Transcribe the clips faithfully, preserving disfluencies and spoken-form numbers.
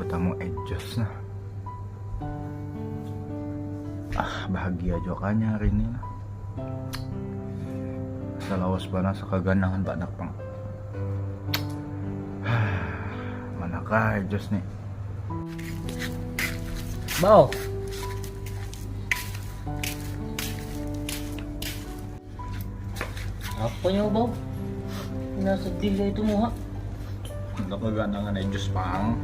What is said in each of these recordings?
Tamu ejos nah. Ah, bahagia jua kanya hari ini lah. Salawas banar sakaganangan banar pang. Manakah ejos nih? Bau. Apa nyawa bau? Nah, sedih ya itu muha. Untuk keganangan ejos pang.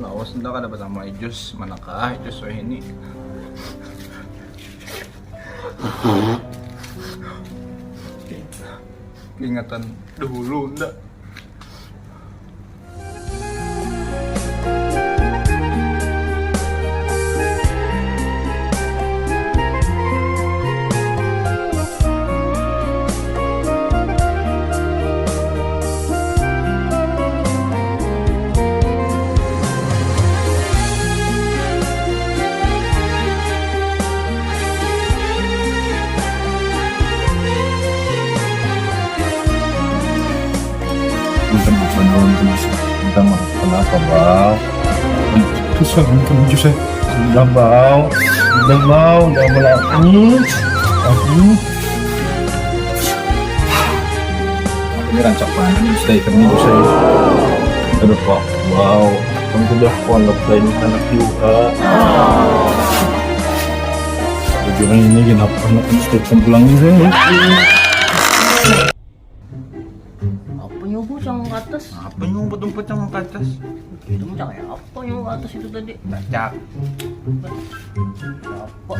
Lawas ndak ada pertama ejos, manakah ejos wahini? Ingatan dahulu ndak? Minta maaf, kenapa, Bang? Susah minta maaf, susah. Udah, Bang. Udah, Bang. Udah, Bang. Aduh. Aduh. Ini rancak banget nih, stay kami susah. Aduh, Pak. Wow. Kamu sudah kuat, saya ini anak juga. Ujungnya ini kenapa anak ini stay pulang ini, saya? Apa nyawa bau cang ke atas? Apa nyumput-umput yang ke atas? Itu macam apa nyawa ke atas itu tadi? Bacak. Apa?